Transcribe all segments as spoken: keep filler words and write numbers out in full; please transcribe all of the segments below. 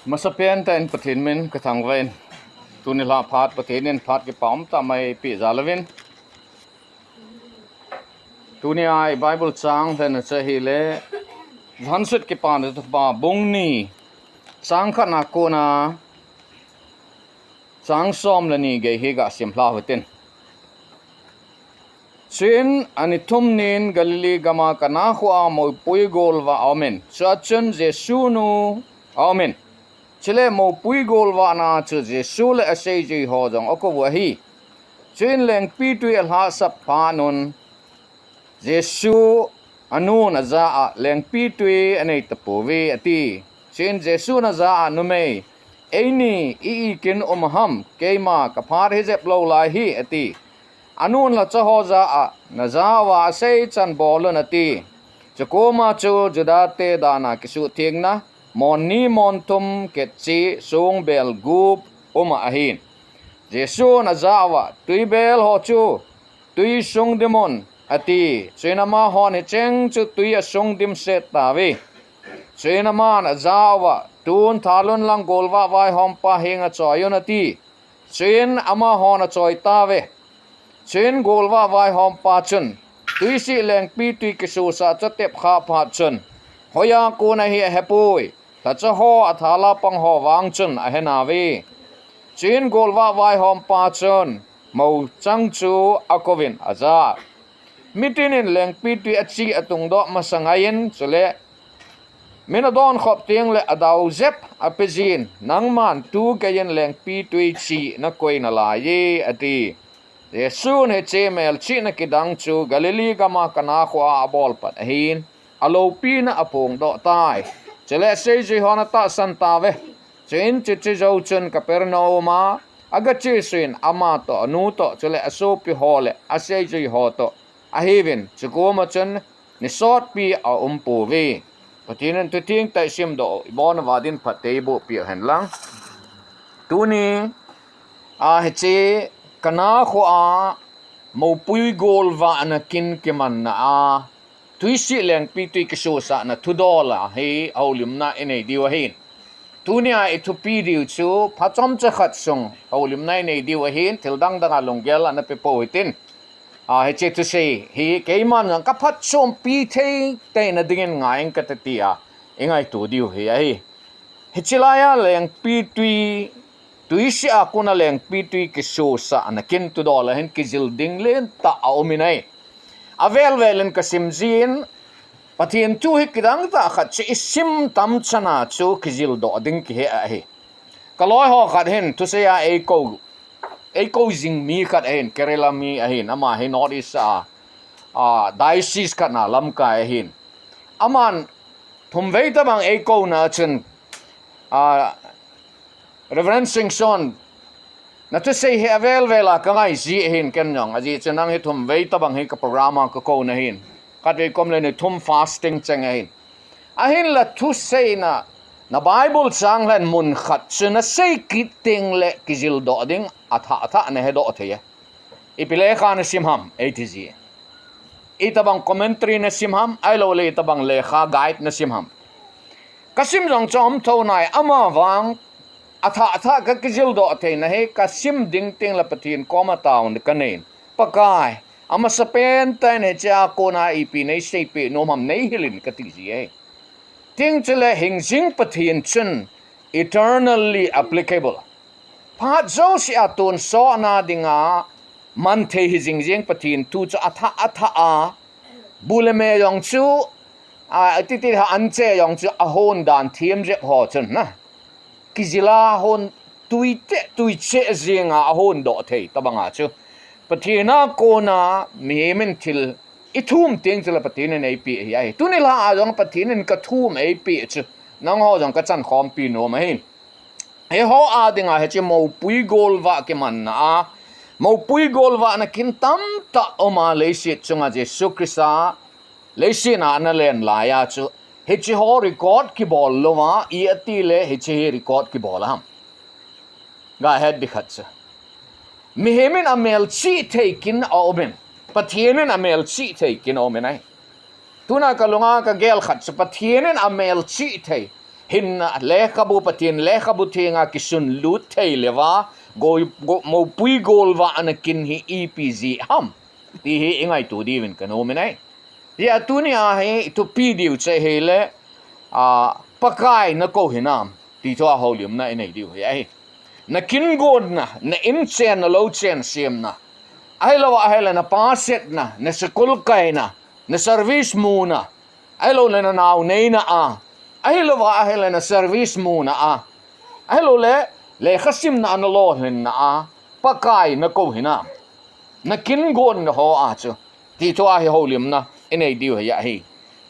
Masapen tah in Pathen min kathangvah in, tuni lha phat Pathen in phat kipa umtah mai eipeh jal uvin. Tuni a i Bible chang lhena chu ahile, Johan sut Kipana Thupha bung ni, chang khatna kona chang som le ni gei hi gasim lha uhitin. Chuin ani thum nin Galilee gama Kana khoa moupui golvah aumin, chua chun Jesu nu aumin. Chule moupui golvahna chu Jesu le aseijui ho jong akou u ahi. Chuin lengpitwi alhahsap phat un, Jesu anun ajah a, lengpitwi anei tapouve, ati. Chuin Jesun ajah a, Numei, eini i-ikin um ham, keima kaphat hijep lou lai hi, ati. Anun lhacha ho jah a, Najah uva asei chan bol un, ati. Chukoma chu Judate dana kisuhthengna, moni mon thum khetcheh songbel gup uma ahin. Jesun ajah uva, Twibel ho chu twi sung dimun, ati. Chuin amahon hicheng chu twi asung dimset tauve. Chuin aman ajah uva, Tun thal un lang golvah vaihompa henga choi un, ati. Chuin amahon achoi tauve. Chuin golvah vaihompa chun twisih lengpitwi kisosah chu atep khah phat chun, hoiya kon ahi ahepoi, lhacha ho athala pang ho vang chun ahenauve. Chuin golvah vaihompa chun mouchang chu akouvin ajah. Mitin in lengpitwi achih atungdoh masangaiyin, chule min adonkhop tengle adau jep apejin, Nangman tu keiyin lengpitwi chih nakoi nalaiye, ati. Jesun hiche melchihna kidang chu Galilee gama Kana khoa abol pat ahin, aloupina aphongdoh tai. Chule aseijui hon atahsan tauve. Chuin chuche jou chun Capernaum a agachesuh in, ama toh, anu toh, chule asopi ho le aseijui ho toh ahiuvin, chukoma chun nisotpi aumpouve. Pathen in thutheng tah isimdoh u, ibon'uva din phatthei eiboh peh u hen lang. Tuni a hiche Kana khoa moupui golvahna kin kimanna a, twisih lengpitwi kisosahna thudol a hi houlimna inei diu ahin. Tunia ithupi diu chu phachomcha khat sung houlimna inei diu ahin, thil dang danga lunggel ana pepou hitin. A, hiche thusei hi keiman jong kaphatchompi thei teina dingin ngai inge kati tia ingaito diu hi ahi. Hiche laiya lengpitwi, twisih a kona lengpitwi kisosahna kin thudol a hin kijil ding lentah aumin ahi. Avel vel in kasim jin, Pathen thu hi kidang tah khat chu isim tamchana chu kijildoh ding kihe ahi. Kaloi ho khat hin thusei a eikou, eikou jing mi khat ahin, Kerala mi ahin, ama hi North East a, a, diocese khat na lamkai ahin. Aman thumvei tobang eikouna chun, a, Reverend Singson, nathusei hi avel vel a kangai ji ahin ken jong, ajeh chu nang hi thumvei tobang hi ka program a kakouna ahin. Khatvei kom le ni thum fasting cheng ahin. Ahinla thuseina, na Bible chang lhen mun khat chu nasei kit tengle kijildoh ding athah athah nahedoh thei e. Ipi lekha nasim ham, eiti ji. Itobang commentary nasim ham, ahilouleh itobang lekha guide nasim ham. Kasim jong chu aum thou nai, amavang athah athah kakijildoh theina hi kasim ding tengle Pathen koma taona kanei in, Pakai, amasapen tah in hichea kona ipi neiseipeh nom ham neihil in kati ji e. Tin chule hingjing Pathen chun eternally applicable. Phat jousea tonsotna dinga manthei hijing jeng Pathen thu chu athah athah a, bu le me jong chu, a, titi ha anche jong chu ahon dan themjep ho chun na, kijila hon tuicheh tuicheh jenga ahondoh thei tobanga chu Pathen a kona mihem in thil ithum teng chule Pathen in eipeh hi ahi. Tuni lha a jong Pathen in kathum eipeh chu nangho jong kachankhompi nom ahi. Eiho a dinga hiche moupui golvah kimanna a, moupui golvahna kin tamtah uma leiset chunga Jesu Christa leiset a ana len laiya chu hiche ho record kibol louva, i atile hiche hi record kibol ham? Gahet ding khat chu, mihem in amelchih thei kin aumin, Pathen in amelchih thei kin aumin ahi. Tuna kalunga kagel khat chu Pathen in amelchih thei, hinna lekhabu, Pathen lekhabu thenga kisunlut thei leuva, go, go, mopui golvah ana kin hi ipi jeh ham ti hi i ngaito diuvin ka nom in ahi. Hia tunia hi i thupi diu chu ahile, a, Pakai na kou hinam ti thua houlimna i nei diu hi ahi. Na kin gonna, na in chenna, lou chen semna, ahilouva ahile na pa setna, na school kaina, na service muna, ahilouleh na nao neina a, ahilouva ahile na service muna a, ahilouleh lekha simna a, na lolhinna a Pakai na kou hinam, na kin gonna ho a chu ti thua hi houlimna i nei diu hi ahi.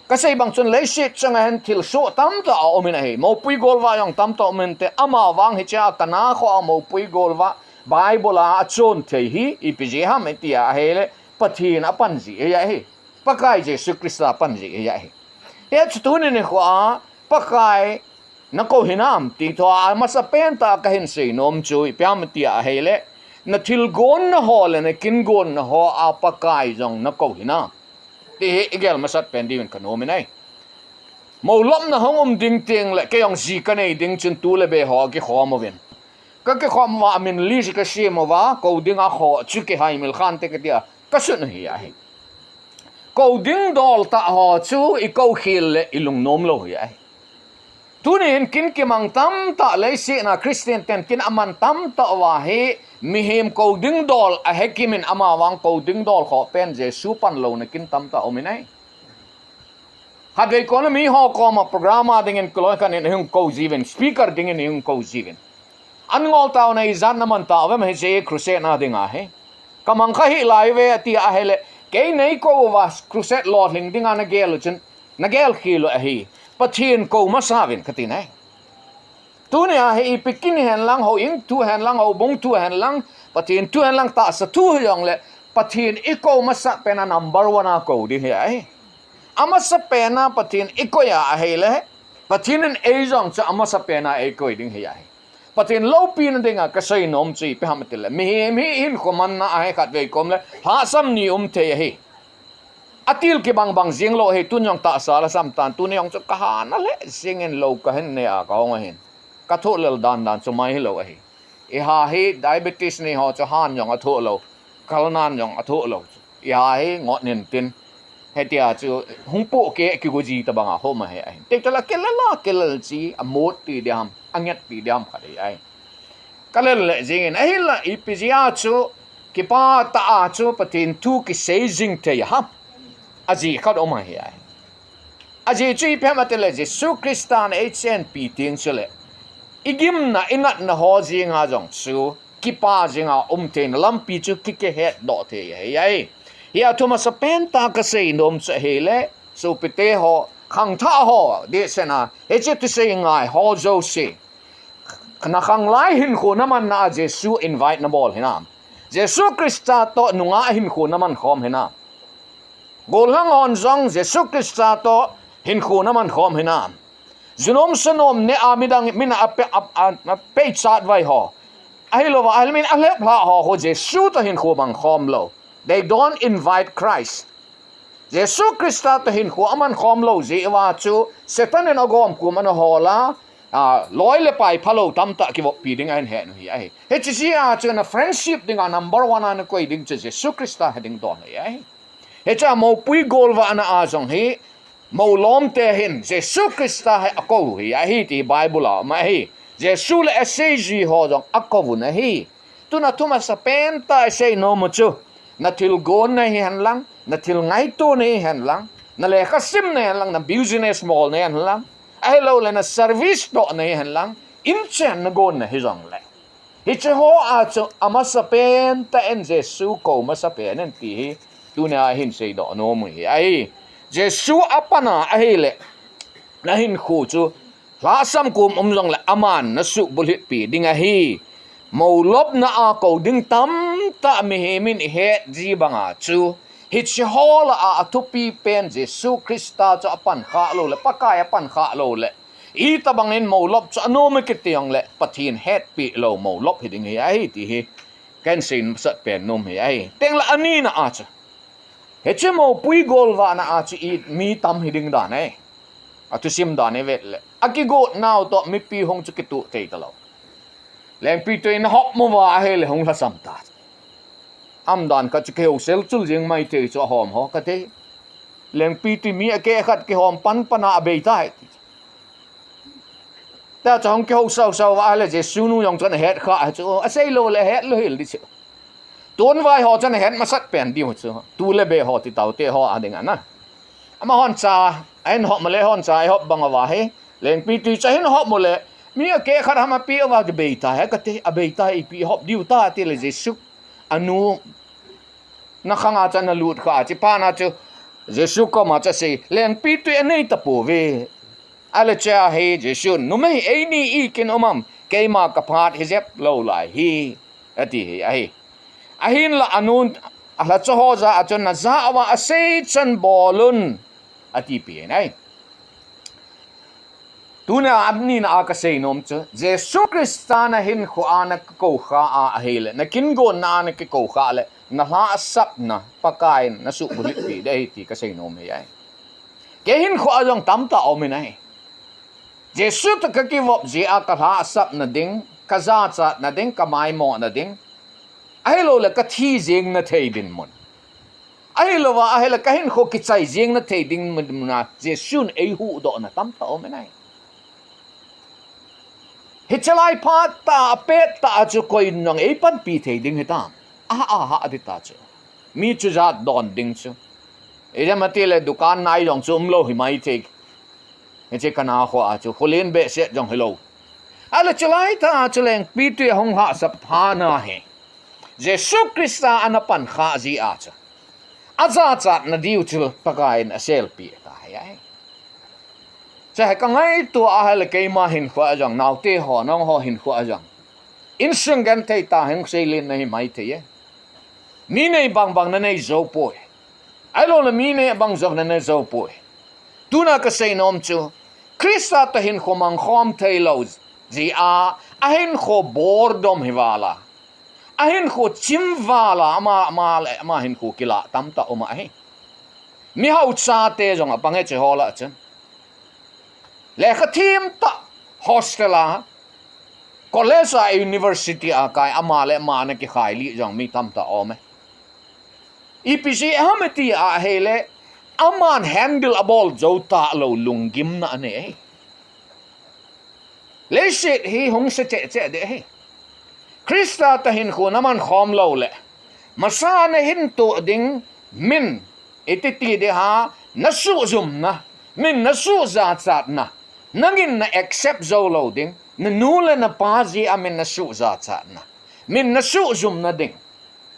Ka sei bang chun leiset chunga hin thilsoh tamtah a um in ahi. Mopui golvah jong tamtah um inte, amavang hichea ka na khoa mopui golvah Bible a achon thei hi ipi jeh ham i tia ahile, Pathen a pan jeh hi ahi. Pakai Jesu Christa pan jeh hi ahi. Hiche tuni nikhoa Pakai na kou hinam ti thua amasapen tah a ka hin sei nom chu ipi ham i tia ahile, na thil gonna ho le na kin gonna ho a Pakai jong na kou hinam ti hi i gel masat pen diuvin ka nom in ahi. Molopna hung um ding teng le kei jong ji ka nei ding chun tu le be ho kikhom uvin, ka kikhom uva min list ka sem uva, kou dinga ho chu kihaimil khante ka tia ka sun u hi ahi. Kou ding dol tah ho chu i kou khel le i lungnom lou hi ahi. Tunin kin kimang tamtah leiset a Christian ten kin aman tamtah uva hi, mihem kou ding dol ahe kimin amavang kou ding dol khoh pen Jesu pan louna kin tamtah um in ahi. Khatvei kona miho koma program a dingin kiloi khat in hung kou jiuvin, speaker dingin hung kou jiuvin. An ngol taona ijat na man tauve ma hiche crusade na dinga hi. Ka mang kha hih lai uve ati ahile, kei nei kou uva crusade lolhing dinga na gel u chun, na gel khel u ahi. Pathen kou masa uvin ka tin ahi. Tunia hi ipi kin hen lang, houin thu hen lang, houbung thu hen lang, Pathen thu hen lang, tahsa thu hijongle, Pathen i kou masat pen a number one a kou ding hi ahi. Amasapen a Pathen i koi a ahile, Pathen in ei jong chu amasapen a ei koi ding hi ahi. Pathen loupina dinga ka sei nom chu ipi ham itile, mihem hi hinkho manna ahi, khatvei kom le lhasam ni um thei ahi. Atil kibang bang jing lou ahi, tun jong tahsa lhasam tan, tuni jong chu ka hana lheh jingin lou ka hin ne a ka hong ahin. Ka thoh lel dan dan chu mai hilou ahi. I ha hi diabetes nei ho chu han jong athoh lou, kalnan jong athoh lou chu. I ha hi ngot nin tin, hitia chu hung pohkeh kigo ji tabang a hom ahi ahin. Tei tala kilel a kilel chi, amot ti diham, anget ti diham khat ahi ahi. Ka lel lheh jingin, ahinla ipi jeh a chu kipah tah a chu Pathen thu kisei jing thei ham? Ajeh khat um ahi ahi. Ajeh chu ipi ham itile Jesu Christan ei chenpi teng chule, i gimna, i natna ho jenga jong chu kipah jenga um theina lampi chu ki, kihetdoh thei ahi ahi. Hia thu masapen tah ka sei nom chu ahile, sopite ho, khangthah ho, dehset a hiche thusei ngai ho jouse, na khanglai hinkho na manna a Jesu invite na bol hinam? Jesu Christa toh nungah hinkho na man khom hinam? Gollhang hon jong Jesu Christa toh hinkho na man khom hinam? Junom sanom neh a midang min a, a, a, a, a peichat vai ho, ahilouva ahile min alhep lhah ho, ho Jesu toh hinkho mang khom lou. They don't invite Christ. Jesu Christa toh hinkho aman khom lou jeh uva chu Satan in agomkom ana hol a, a, loi le pai phalou tamtah kivoppi ding ahin het u hi ahi. Hiche jeh a chu na friendship dinga number one a na koi ding chu Jesu Christa hi ding don ahi ahi. Hiche a mopui golvahna a jong hi, molom te hin Jesu Christa hi akou u hi ahi ti Bible a um ahi. Jesu le aseiji ho jong akou u ahi. Tuna thu masapen tah a i sei nom u chu, na thilgon na hi hen lang, na thil ngaito na hi hen lang, na lekha sim na hi hen lang, na business mol na hi hen lang, ahilouleh na service toh na hi hen lang, inchen na gon na hi jongle, hiche ho a chu amasapen tah in Jesu kou masapen in ti hi tunia hin seidoh nom u hi ahi. Jesu apan a ahile, na hinkho chu lhasam kom um jongle aman na suhbulhit pi ding ahi. Molopna a kou ding tamtah mihem in i het ji banga chu, hiche ho lah a athupi pen Jesu Christa chu apan khah lou le, Pakai apan khah lou le, itabang in molop chu anom i kiti jongle, Pathen hetpeh lou molop hi ding hi ahi ti hi kahin seimasat pen nom hi ahi. Tengle anina a chu, hiche mopui golvahna a chu i mi tam hi ding dan ahi. Athusim dan ivet le, akigot nau toh mipi hung chu kituh thei talou. Lengpitwi in ahop mo uva ahile hung lhasam ta. Umdan khat chu kihou selchul jing maithei chu ahom ho kati. Lengpitwi mi akeh khat kihom pan pan a abei tai. Tia chu hung kihou sau sau uva ahile Jesu nu jong chun ahet kha chu, asei lou le ahet lou hel di chu. Tun vai ho chun ahet masat pen diu chu. Tu le be ho ti tau te ho a ding ana. Amahon cha, ahin hop mo le hon cha, ahop bang uva hi. Lengpitwi cha hin hop mo le, mi akeh khat ham api uva kibei tai, he kati, abei tai ipi hop diu ta ti le Jesu. Anu, na khang a cha na lut kha, chi pa na chu, Jesu koma cha sei, lengpitwi anei tapouve. Ahile cha hi, Jesu, numei eini i kin um am, keima kaphat hi jep lou lai hi. Ati hi, ahi. Ahinla anun, alhacha ho jah a chun najah uva asei chan bol un. Ati pi ahi. Tunia anina a kasei nom chu, Jesu Christa nahinkhoa nakikou kha a ahile, nakin gonna a nakikou kha le, nalhahsapna, Pakaiyin nasuh bulhit pi ding ahi ti kasei nom hi ahi. Kei hinkhoa jong tamtah aum in ahi. Jesu toh kakivop jeh a kalhahsapna ding, kajachatna ding, kamaimohna ding. Ahilou le kathi jeng na thei dinmun. Ahilou va, ahile kahinkho kichai jeng na thei dinmun a Jesun eihuhdohna tamtah aum in ahi. Hiche lai phat a, apet tah a chu koiin jong eipanpi thei ding hitam. Aha, aha, ati ta chu. Mi chu jat don ding chu. Ijemati le dukan nai jong chu umlou hi maithei. Hiche kana kho a chu, kholin behseh jong hilou. Ahile chulai tah a chu lengpitwi ahung hahsa phat na hi. Jesu Christa ana pan kha jeh a chu. Ajachatna diu chu Pakaiyin aselpi ta hi ahi. Cha he kangaito a ahile keima hinkhoa jong, naote ho, nangho hinkhoa jong. Insung genthei tah a hung seilen nahi maithei e. Mi nei bang bang nanei jou poi. Ahilou le mi nei bang jong nanei jou poi. Tuna kasei nom chu, Christa toh hinkho mangkhom theilou jeh a, ahinkho bordom hi val a. Ahinkho chim val a, ama, ama le, ama hinkho kilah tamtah um ahi. Mihao chate jong apang e hiche ho lah a chun. Lekha thiem tah hostel a, college a, university a kai ama le ama ana kikhai lih jong mi tamtah aum e. Ipi jeh ham iti a ahile, aman handle abol jou talou lunggimna anei e. Leiset hi hung se cheh cheh ding ahi. Christa toh hinkho naman khom lou le, masa nahin toh ding min, iti ti ding ham, nasuhjumna, min nasuh jachatna, nangin na accept jou lou ding, nanu le napa jeh a min nasuh jachatna, min nasuhjumna ding.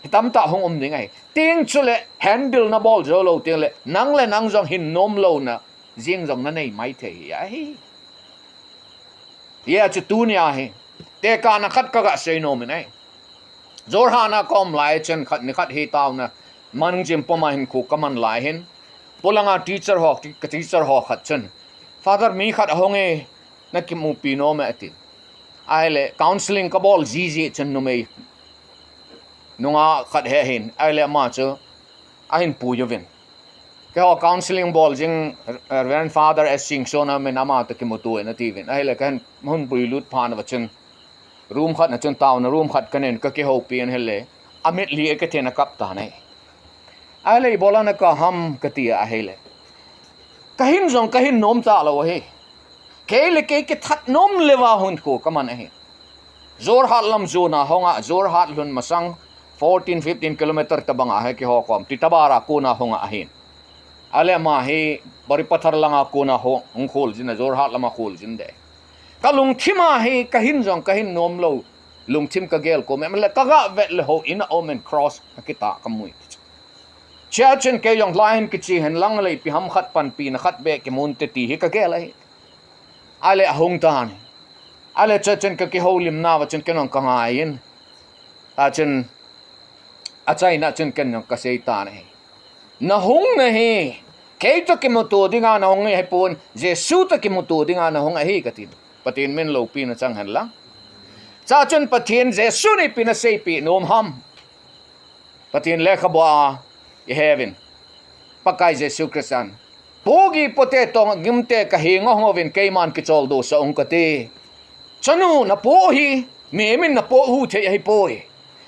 Hi tamtah hung um ding ahi. Ting chule handle nabol jou lou teng le, nang le nang jong hin nom louna jing jong nanei maithei hi ahi. Hijeh a chu tunia hi, tekah na khat kaga sei nom in ahi. Jorhat a kaum lai chun khat ni khat hi taona, Manung Jim puma hinkho kaman lai hin, polanga teacher ho, ka teacher ho khat chun, Father, mi khat ahung e, nakimupi nom e, atin. Ahile counseling kabol jiji chun numei nungah khat hi ahin, ahile ama chu ahin pui uvin. Keiho counseling bol jing, eh, Reverend Father S Singson amin, ama toh kimuto in atiuvin. Ahile kahin, hung puilut phat uva chun, room khat na chun taona room khat kanen kakihoupi in ahile, amit li e kathin akap tan ahi. Ahile ibola nakap ham kati ahile, kahin jong kahin nom talou ahi. Kei le kei kithat nom leuva hinkho kaman ahi. Jorhat lam jona hung a, Jorhat lhun masang fourteen, fifteen kilometer tobang a hi keiho kom, Titabarh a kona hung a ahin. Ahile ama hi Baripathar langa kona hung, hung khol jin a, Jorhat lama khol jin ding. Kalungthim a hi kahin jong kahin nom lou, lungthim kagel kom e, le kaga vet le houin a um in cross akitah kamu e. Chea chun kei jong lai hin kiche hen lang le ipi ham khat panpina khat beh kimun te ti hi kagel ahi. Ahile ahung tan ahi. Ahile chea chun kakihoulimna uva chun ken jong kangai in. Achun, achaina chun ken jong kasei tan ahi. Nahung nahi, kei toh kimuto dinga nahung ahipon, Jesu toh kimuto dinga nahung ahi katin. Pathen min loupina chang hen lang. Chea chun Pathen Jesun ipi ana seipeh nom ham. Pathen lekhabua iheuvin, Pakai Jesu Christan Pogi pote tong gimte ka hinga hong uvin keiman kicholdo sah ung kati. Chanu napoh hi, mimin napoh u thei ahipoi.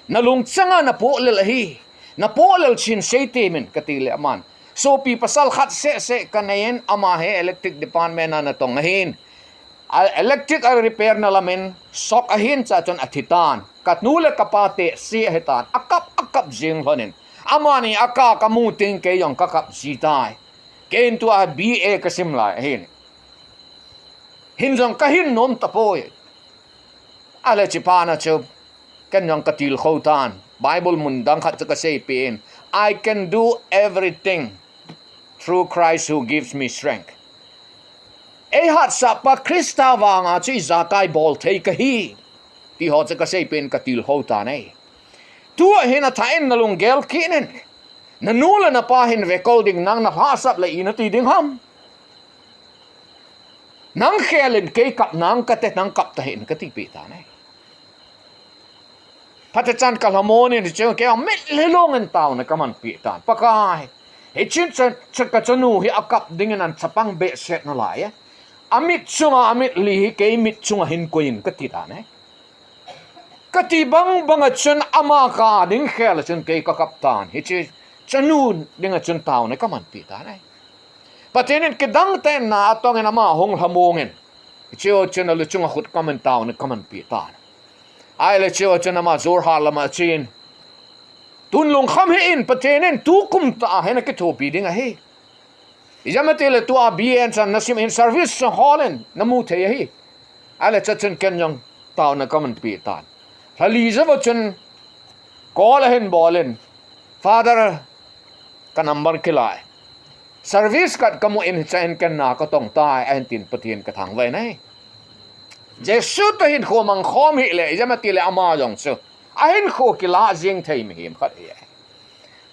Nalungchanga napoh lel ahi. Napoh lel chin seite min kati le aman. Sopi pasal khat seh seh kanei in ama hi electric department a natong ahin. A electric a repair na lamin shock ahin cha chun athi tan. Kanu le kapa te si ahi tan. Akap, akap jing lhonin. Amani aka kamu ting kei jong kakap ji tai. Kei in tua B A kasim lai ahin. Hin jong kahin nom tapoi. Ale chipana chu. Ken jong katilkhou tan. Bible mun dang khat chu kaseipeh in. I can do everything through Christ who gives me strength. Eihatsah pa Christa vanga chu ijakai bol thei kahi. Tiho chu kaseipeh in katilkhou tan e. Tua hin athah in nalunggel kit in. Nanu le napa hin vekol ding nang nalhahsap le ina ti ding ham. Nang khel in kei kap nang kate nang kap tahih in katipeh tan e. Phatechan kalhamon in chu kei mit lilong in taona kamanpeh tan. Pakai. Hichun cha, cha kachanu hi akap dingin an chapang behseh nalai e. Amit chunga, amit li hi kei mit chunga hin koi in kati tan e. Kati bang banga chun ama ka ding khel a chun kei kakap tan. Hiche chanu dinga chun taona kamanpeh tan e. Pathen in kidang tah in na atong in ama hung lhamong in. Hiche chun aluchunga khut kaman taona kamanpeh tan. Ahile hiche chun ama Jorhat lama chin. Tun lungkham hih in Pathen in tukum tah a hin akithopi ding ahi. Ijemati le tua B A chan nasim in service hol in namu thei ahi. Ahile cha chun ken jong taona kamanpeh tan. Lhali jouva chun call ahin bol in. Father ka number kilai. Service khat kamu in hicha in ken na katong tai ahin tin Pathen kathangvah in ahi. Jesu toh hinkho mangkhom hih le, ijemati le ama jong chu. Ahinkho kilah jing thei mihem khat ahi.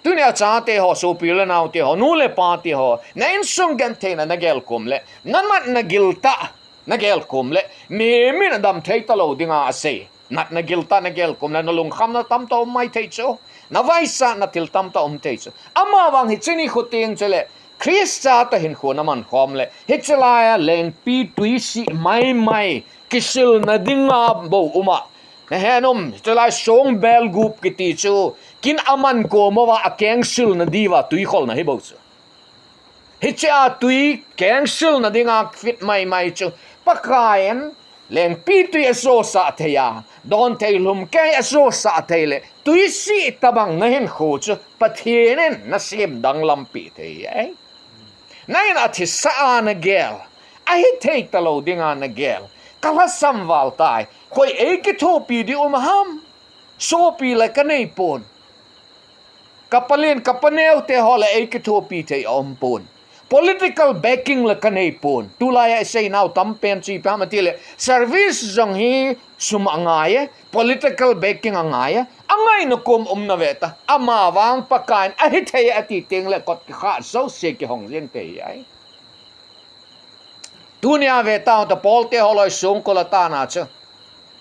Tunia chate ho, sopi le naote ho, nu le pate ho, na insung gentheina nagel kom le, namat nagil tah nagel kom le, mimin adam thei talou dinga asei. Natna giltah nagel kom le, nalungkhamna tamtah um maithei chu. Navaisahna thil tamtah um thei chu. Amavang hiche nikho teng chule, Christa toh hinkho naman khom le, hiche laia lengpitwi sih maimai, kisilna dinga bou um a. Nahen um, hiche lai songbel gup kiti chu, kin aman kom uva akeng silna diuva twi kholna hi bou chu. Hiche a twi keng silna dinga fit maimai chu. Pakaiyin lengpitwi asosah thei a, donthei lhumkei asosah thei le, twi sih tabang nahinkho chu Pathen in nasem danglam peh thei e. Nahin athisa a nagel, ahithei talou dinga nagel, kalhasam val tai, koi eikithopi ding um ham, sopi le kanei pon. Kapalen, kapaneo te ho le eikithopi thei aum pon. Political backing le kanei pon. Tulai a isei nau tampen chu ipi ham itile, service jong hi sum angai e, political backing angai e. Angaina kom umna ve ta. Amavang Pakaiyin ahithei ati teng le kot kikhah jouse kihong jeng thei ahi. Tunia ve tao ta Paul te holoi songkul a tana chu.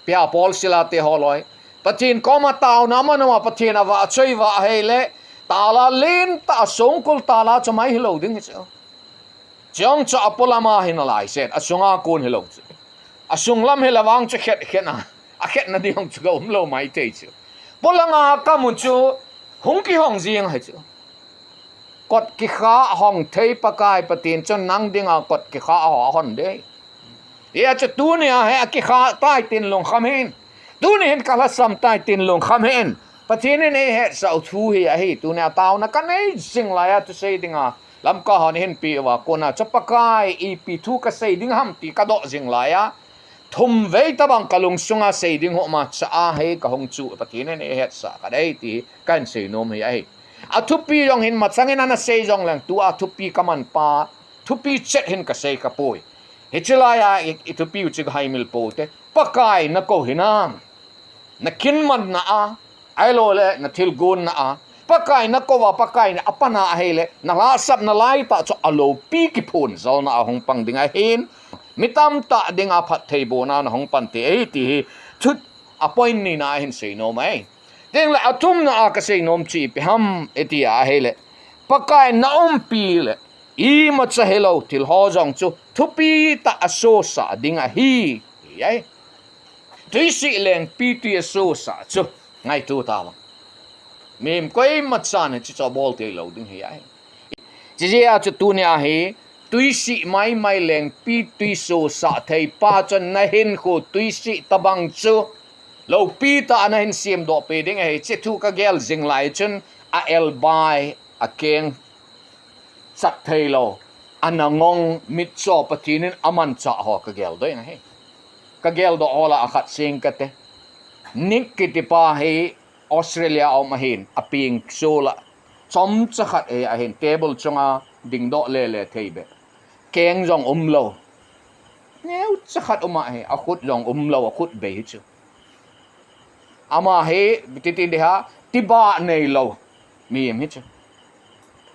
Pia Paul Sila te holoi. Pathen koma taona aman uva Pathen avahchoi vah ahile. Tala lentah a songkul tala chu mai hilou ding hi chu. Chujong chu apolama hi nalai set. Asunga kon hilou chu. Asunglam hile vang chu khet khet a. Akhetna ding chu kaum lou maithei chu. Polanga kamu chu hung kihong jing ahi chu. Kot kikhah hong thei Pakai Pathen chun nang dinga kot kikhah ho ahon ding. Hia chu tunia hi akikhah tai tin lungkham hih in. Tuni hin kalhasam tai tin lungkham hih in. Pathen in eihetsah u thu hi ahi. Tunia taona kanei jing laiya thusei dinga Lamka hon eihin peh uva kona chu Pakai ipi thu kasei ding ham ti kadoh jing laiya. Thum vei tabang kalungsunga sei ding ho ma cha ahi kahung chu Pathen in eihetsah khat ahi ti kahin seinom hi ahi. Athupi jong hin machangin ana sei jongleng tua thupi kaman pa, thupi chet hin kasei kapoi. Hiche laiya i, ithupi u chu kahaimil poute. Pakai nakou hinam. Nakinmanna a, ahilou le nathilgon na a. Pakai nakou a, Pakai in apana ahile, nalhahsapna laitah chu aloupi kiphon jalna a hung pang ding ahin. Mi tamtah dinga phatthei bohna nahung pan thei ahi ti hi. Thut a point nina ahin seinom ahi. Tengle athumna a kaseinom chu ipi ham iti ahile. Pakai naumpi le. Imacha hilou thil ho jong chu thupi tah a sosah ding ahi. Hi ai. Tuisih lengpi tui a sosah chu ngaito tavang. Mihem koimachan hiche chu abol thei lou ding hi ai. Chijeh a chu tunia hi tuisih maimai lengpi tui sosah thei pa chun nahinkho tuisih tabang chu loupi tah a nahin semdoh peh ding ahi. Hiche thu kagel jing lai chun a elbai a keng chat thei lou, ana ngong mitcho Pathen in amanchah ho kageldoh in ahi. Kageldoh ho lah a khat sing kate. Nick kitipa hi Australia a um ahin, apeng so lah chomcha khat ahi, ahin table chunga dingdoh lele thei beh. Keng jong umlou. Neocha khat um ahi, akhut jong umlou, akhut bei hi chu. Ama hi, titi ding ham, tibah neilou mihem hi chu.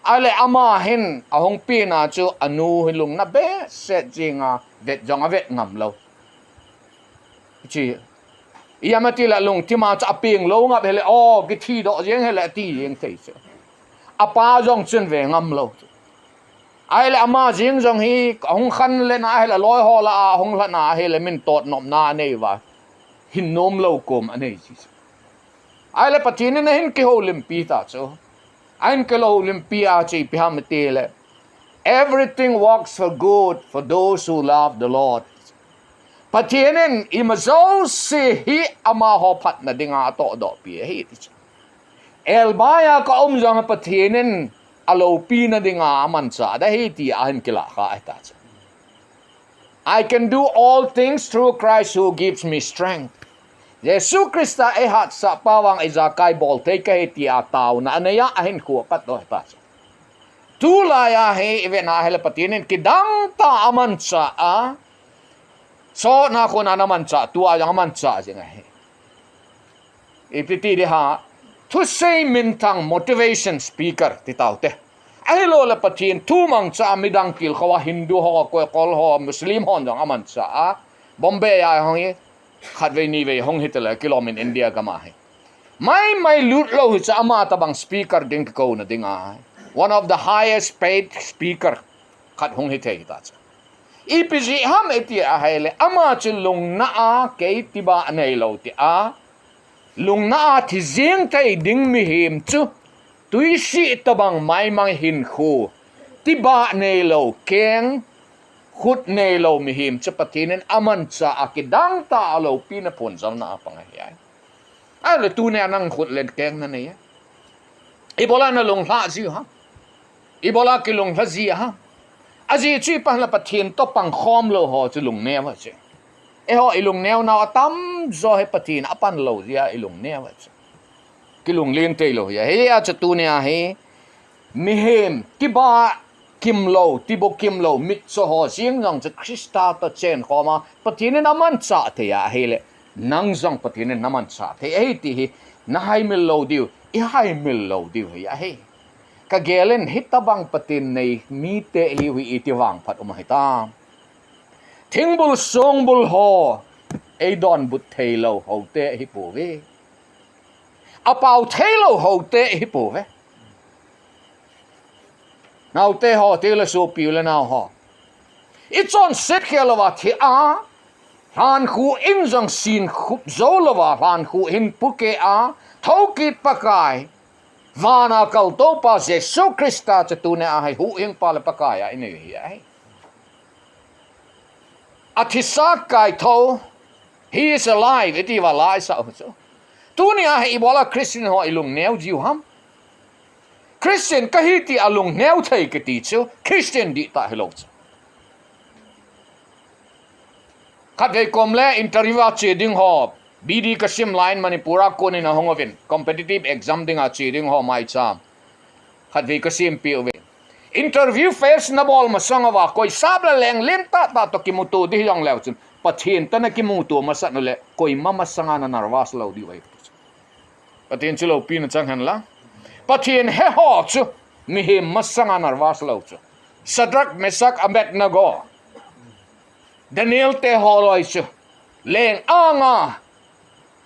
Ahile ama hin ahung pena chu anu hi lungna behseh jing a, vet jong avet ngam lou. Chi, imacha tile lungthim a chu apeng lou ngap hile, o, kithi doh jeng hile ati jeng thei chu. Apa jong chun ve ngam lou chu. Ahile ama jeng jong hi ahung khan le na ahile loi ho lah a ahung lhah na ahile min totnopna anei uva, hin nomlou kom anei ji chu. Ahile Pathen in ahin kihoulimpi ta chu. Ahin kihoulimpi a chu ipi ham itile, "Everything works for good for those who love the Lord." Pathen in ima jouse hi amaho phatna dinga atohdoh pi ahi ti chu. Elbai a ka um jong Pathen in aloupina dinga amanchah ding ahi ti ahin kilah kha ahi ta chu. "I can do all things through Christ who gives me strength." Jesu Christa eihatsah pa vang ijakai bol thei kahi tia taona anei a ahinkho apat doh ahi ta chu. Tulai a hi ivet na ahile Pathen in kidang tah a amanchah a, sotna khun a amanchah, tua jong amanchah jing ahi. Ipi ti ding ham, thusei minthang motivation speaker ti taute. Ahilou le Pathen thu mangcha a midang tilkhou a Hindu ho, Koikol ho, Muslim hon jong amanchah a. Bombay a hung hi, khatvei nivei hung hi tile kilom in India gam a hi. Maimai lut lou hi chu ama tabang speaker ding kikouna ding ahi. One of the highest paid speaker khat hung hi thei hi ta chu. Ipi jeh ham iti ahile, ama chu lungna a kei tibah neilou tia, lungna a thi jeng thei ding mihem chu, tuisih tabang maimai hinkho, tibah neilou, keng, khut neilou mihem chu Pathen in amanchah a kidang tah a loupina phonjalna a pang ahi ai. Ahile tunia nang khut le keng nanei a, ibola nalunglhah jiu ham? Ibola kilunglha ji ham? Ajeh chu ipi ham le Pathen toh pangkhom lou ho chu lungneo ahi chu. Eiho ilungneo nau atamjo hi Pathen apan lou jeh a ilungneo ahi chu. Kilunglen thei lou hi ahi. Hijeh a chu tunia hi mihem tibah kimlou, tibukim lou, mitcho ho jeng jong chu Christa toh chenkhom a, Pathen in amanchah thei a ahile, nang jong Pathen in namanchah thei ahi ti hi nahaimil lou diu, ihaimil lou diu hi ahi. Kagel in hitabang Pathen nei mite ihiu hi iti vangphat um ahitam? Thingbul songbul ho eidonbut theilou houte ahipouve. Apao theilou houte ahipouve. Naote ho, tile sopi u le nao ho, ichonset khel louva thi a, lhankhuh in jong sin khup jou louva, lhankhuh hin pukeh a, thoukit Pakai, vana kaltou pa Jesu Christa chu tunia hi huhhingpa le Pakai a inei u hi ahi. Athisa kaithou, He is alive, iti uva la isah u chu. Tunia hi ibola Christian ho ilungneo jiu ham? Christian kahi tia lungneo thei kiti chu Christian dihtah hilou chu. Khatvei kom le interview a che ding ho, B D kasim lai in Manipur a konin ahung uvin, competitive exam dinga che ding ho maicham. Khatvei kasimpeh uve. Interview face nabol masang uva, koi sap le leng lentah tah toh kimuto ding hijongleu chun, Pathen toh nakimuto masat uleh, koima masanga na nervous lou diu ahi. Pathen chu loupina chang hen lang. Pathen heho chu mihem masanga nervous lou chu. Shadrach, Meshach, Abednego, Daniel te holoi chu leng anga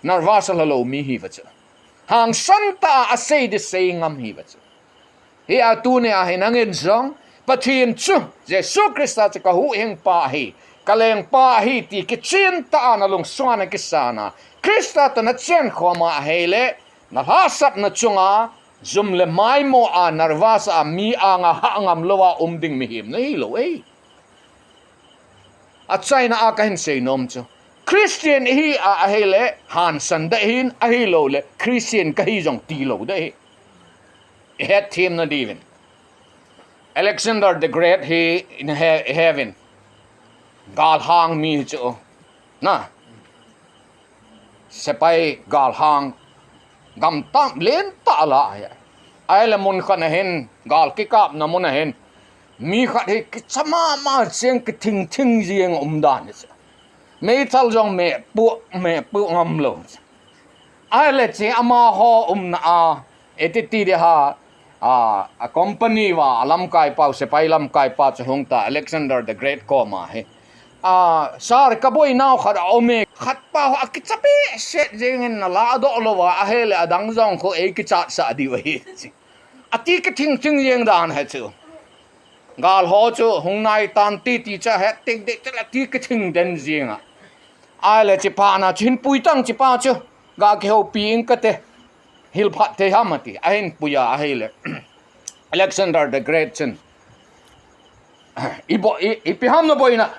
nervous alhalou mi hiuve chu. Hangsan tah a asei ding sei ngam hiuve chu. Hia tunia hi nangin jong Pathen chu, Jesu Christa chu ka huhhingpa ahi, ka lengpa ahi ti kichen tah a na lungsunga na kisan a, Christa toh na chenkhom a ahile, na lhahsamna chunga jum le maimo a, nervous a, mi anga hah ngam lou a um ding mihem na hilou e. Achaina a kahin seinom chu, Christian ihi a ahile, hansan ding ahin, ahilouleh Christian kahi jong tilou ding ahi. Ihet them na diuvin. Alexander the Great hi in he-, heaven. Galhang mi chu. Na. Sepai galhang. Gam tam lentah ala ahi. Ahile mun khat ahin, gal kikapna mun ahin. Mi khat hi kicha mama jeng, kithing thing jeng umdan ahi. Meithal jong meh pu, meh pu ngam lou. Ahile chu amaho umna a, iti ti ding ham, a, a company uva, a lamkaipa, sepai lamkaipa chu hung ta, Alexander the Great koma hi. A, sir, ka boinau khat aume, khatpa ho akicha behseh jengin na ladoh lou va, ahile adang jong khu ei kichatsah diu ahi. Ati kithing thing jeng dan ahi chu. Gal ho chu hung nai tan ti ti cha het ting ding chu la ti kithing den jeng a. Ahile chu pa na chin pui tang chu pa chu. Ga kihoupi ing kate. Hil phat thei ham ati. Ahin pui a ahile. Alexander the Great chun. I bo-, i, ipi ham na boina.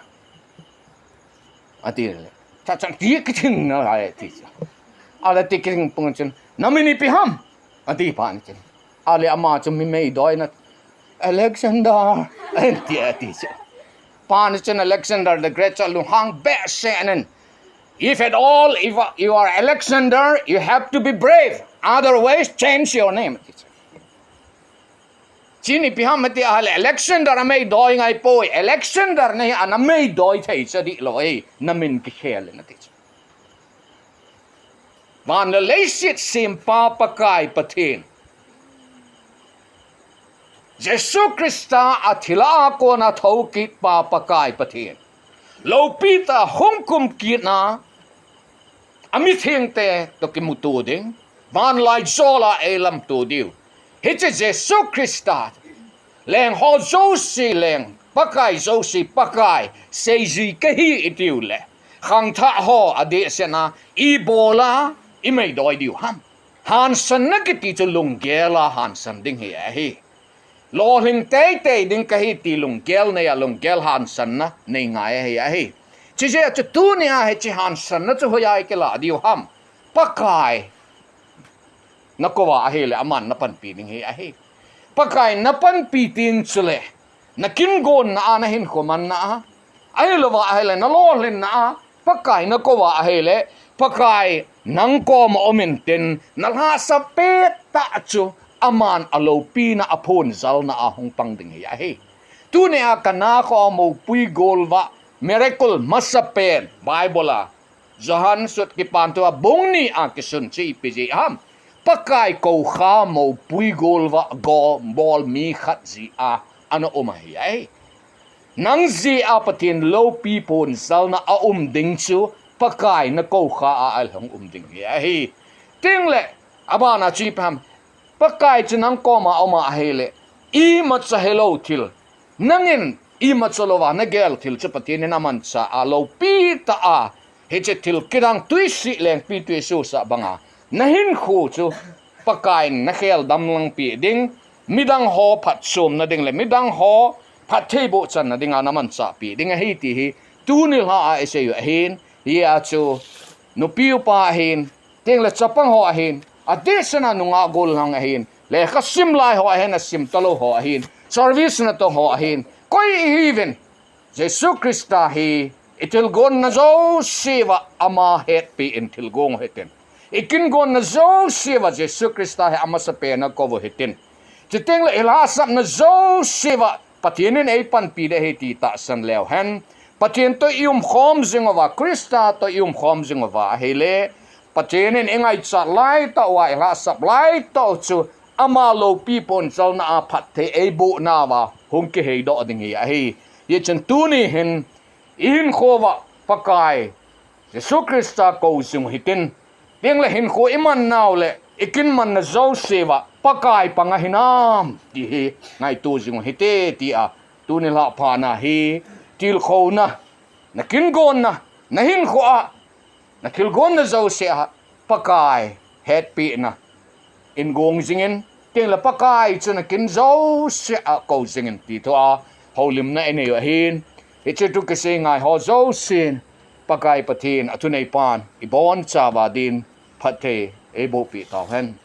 Ati le. Cha chan ti kithing na lai ati chu. Ahile ti kithing pung chun. Na min ipi ham. Ati pa ni chun. Ahile ama chu mi meidoi na. Alexander. Ati, ati chu. Pa ni chun Alexander the Great chu lunghang behseh nen. If at all, if you are Alexander, you have to be brave. Otherwise, change your name. Ati chu. Chun ipi ham ati ahile Alexander a meidoi ngai poi. Alexander nahi a na meidoi thei cha ding lou e. Na min kikhel in ati chu. Van le leiset sempa Pakai Pathen. Jesu Christa a thilha a kona thou kit pa Pakai Pathen. Loupi tah a hung kum kit na. A mithengte toh kimuto ding. Vanlaijol a eilamto diu. Hiche Jesu Christa. Leng ho jouse leng. Pakai jouse Pakai. Seijui kahi itiu le. Khangthah ho adehset na. Ibola imeidoi diu ham. Hansanna kiti chu lunggel a hansan ding hi ahi. Lolhing teitei ding kahi ti lunggel nei a lunggel hansanna nei ngai ahi, ahi. Chujeh a chu tuni a hiche hansanna chu hoiya i kilah diu ham. Pakai. Na kou a ahile aman na panpi ding hi ahi. Pakai na panpi tin chule. Na kingonna a na hinkho manna a. Ahilouva ahile na lolhinna a. Pakai na kou a ahile, Pakai nang koma um intin, na lhahsam pettah chu, aman aloupina a phonjalna a hung pang ding hi ahi. Tuni a kana kho a moupui golvah, miracle masapen, Bible a, Johan sut kipan thua bung ni a kisun chu ipi jeh ham. Pakai koukha moupui golvah go bol mi khat jeh a, ana um ahi ahi. Nang jeh a Pathen loupi phonjalna a um ding chu Pakai na koukha a ahung um ding hi ahi. Tengle, abana chu ipi ham, Pakai chu nang koma aum a ahile, imacha helou thil, nangin imacha louva na gel thil chu Pathen in amanchah a loupi tah a, hiche thil kidang twisih lengpi twisih sah banga, na hinkho chu Pakai in na khel damlang pi ding, midang ho phatchomna ding le midang ho phattheiboh channa dinga na manchah pi ding ahi ti hi tuni lha a isei u ahin, hia chu nupi upa ahin, tengle chapang ho ahin, adehset a nungah gollhang ahin, lekha sim lai ho ahin, asim talou ho ahin, service natong ho ahin, koi ihiuvin, Jesu Christa hi i thilgonna jouse uva ama hetpi in thilgon u hitin. I kingonna jouse uva Jesu Christa hi amasapen a kou u hitin. Chutengle i lhahsamna jouse uva Pathen in eipanpi ding ahi ti tahsan leu hen. Pathen toh i umkhom jing uva, Christa toh i umkhom jing uva ahile, Pathen in i ngaichat laitah uva, i lhahsam laitah u chu, ama loupi phonjalna a phatthei eiboh nauva hung kiheidoh ding hi ahi. Hichun tuni hin, i hinkho uva Pakai Jesu Christa kou jing u hitin, tengle hinkho i man nau le i kin manna jouse uva Pakai panga hinam ti hi ngaito jing u hite tia, tuni lhah phat na hi tilkhouna, na kingonna, na hinkhoa na thilgonna jouse a Pakai hetpina in gong jingin, tin le Pakai chu na kin jouse a kou jingin ti thua houlimna i nei u ahin, hiche thu kisei ngai ho jousen Pakai Pathen a thuneipan i bonchauva din phatthei eiboh peh tauhen.